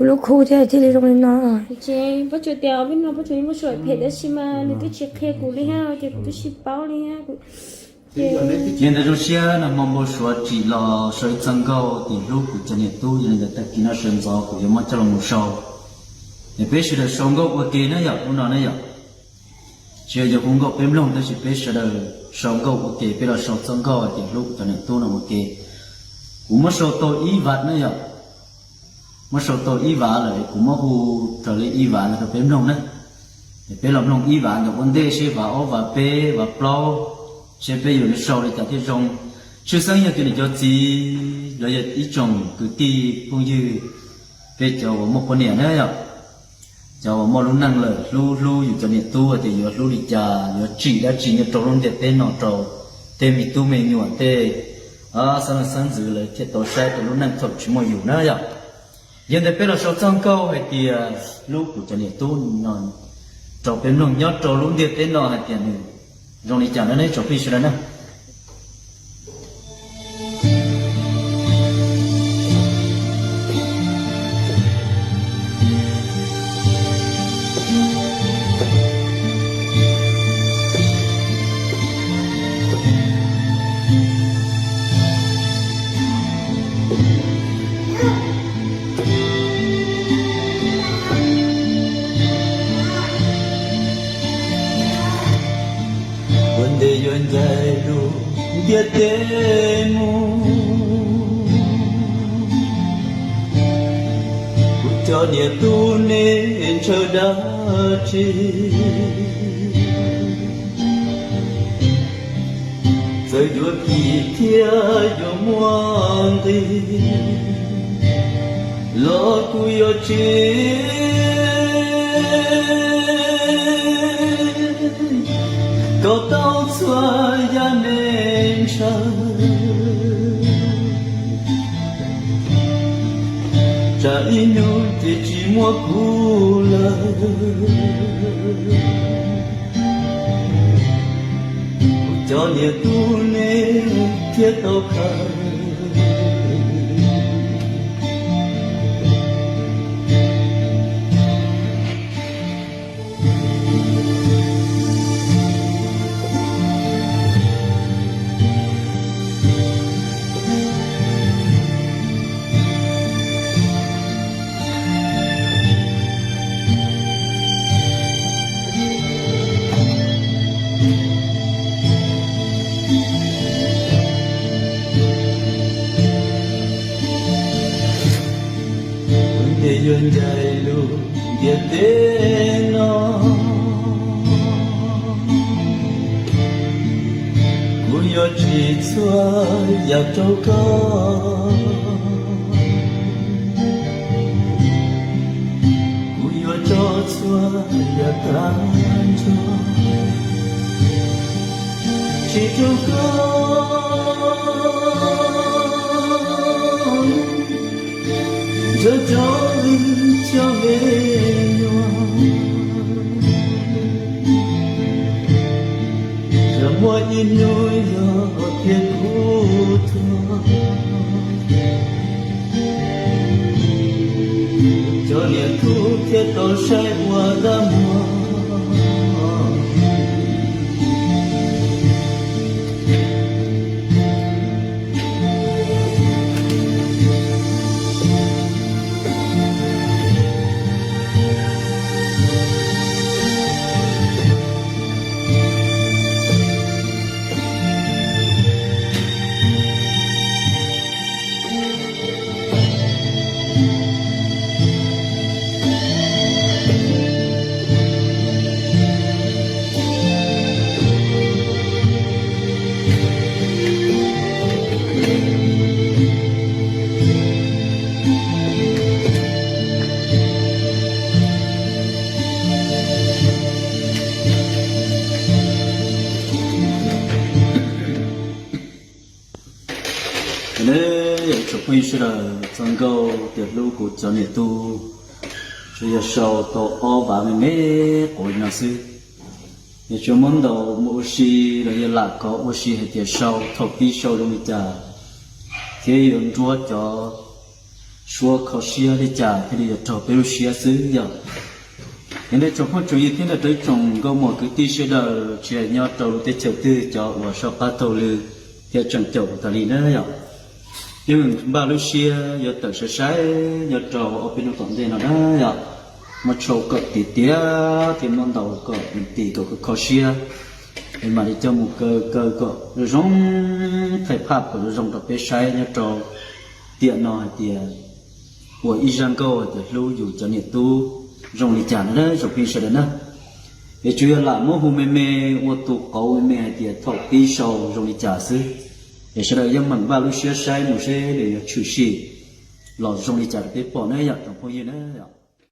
Kuv lub khub thiaj thiaj li zoo li no. Ces Pob Tsuas tias peb no Pob Tsuas yeej muaj suab phem tab sis mas nws twb tsis qhia kuv li thiab ces kuv twb tsis paub li thiab. Ces ntawd zoo siab no hmo npau suav tsim los sau ib txoj nkauj tias hlub kuv cov niam tub, yog li ntawd tag kis no sawv ntxov kuv yuav muab coj los mus sau. Es peb sawv daws sau nkauj ua ke na yom, hnub no na yom. Tsis yog yog hu nkauj peb mloog tab sis peb sawv daws sau nkauj ua ke, peb los sau txoj nkauj hais tias hlub kuv cov niam tub no ua ke. Kuv muab sau tau ib vas na yom, muab sau tau ib vas lawm es kuv muab hu raws li ib vas ntawd rau peb mloog na. Es peb los mloog ib vas ntawd ua ntej seb vas ob vas peb vas plaub, seb peb yuav sau li cas thiaj zoo. Tshwj xeeb yog tias niam cov txiv los yog ib tsoom kwv tij phooj ywg, peb cov uas muaj poj niam na yom, cov uas muaj lub neej lawm hlub hlub yus cov niam tub hais tias yuav hlub li cas, yuav tsim dab tsi nyob rau lub ntiaj teb no rau tej me tub me nyuam tej xeeb leej xeeb ntxwv lawv thiaj tau saib rau lub neej thaum tsis muaj yus na yom. Yog ntawd peb los sau txoj nkauj hais tias hlub kuv cov niam tub no rau peb mloog nyob rau lub ntiaj teb no hais tias nws zoo li cas na tsoom phooj ywg sawv daws na. Ua ntej yuav ncaim lub ntiaj teb mus, kuv cov niam tub nej ntshaw dab tsi? Txawm yuav phim thiab yuav muaj nqis los kuv yuav tsis kom tau txhua yam nej ntshaw. Tsam ib hnub ces tsis muaj kuv lawm, kuv cov niam tub nej thiaj tau khaws. Ua ntej yuav ncaim lub ntiaj teb no, kuv yuav tsim txhua yam rau koj. Kuv yuav tso txhua yam tag nrho tsis rau koj, nrog cov wb cov me nyuam. Yog muaj ib hnub yog tias kuv tuag, cov niam tub thiaj tau saib ua dab muag. Yog tsoom phooj ywg sawv daws, txoj nkauj tias hlub kuv cov niam tub, tsuas yog sau tau ob vav me me quav li no xwb. Yog tsuas muab ntaus mus ua si los yog lam kov ua si hais tias sau thaum pib sau zoo li cas, thiab yuav nruab cov suab kho siab li cas thiaj li yuav raug peb lub siab xwb yom. Yog nej tsoom phooj tsoom ywg thiab nrog rau ib tsoom nkauj muam kwv tij sawv daws tsis hais nyob rau lub teb chaws twg, cov uas soj qab taug lw thiab tseem caum kuv tas li na yom. Yeej npaj lub siab yuav tawm sai sai nyob rau ob peb hnub tom ntej no na yom. Muab tshau kom tiav tiav thiab muab ntaus kom ntim kom kho kho siab, es mam li coj mus kaw kaw kom zoo zoo, thaij phaj kom zoo zoo rau peb saib nyob rau tiam no hais tias ua ib zaj nkauj hais tias hlub yus cov niam tub zoo li cas no na tsoom phooj ywg sawv daws na. Es tsuas yog lam muab hu me me ua tus qauv me me hais tias thaum pib sau zoo li cas xwb. Es sawv daws yeej meem npaj lub siab saib mus seb nws yuav tshwm sim los zoo li cas rau peb pom na yom tsoom phooj ywg na.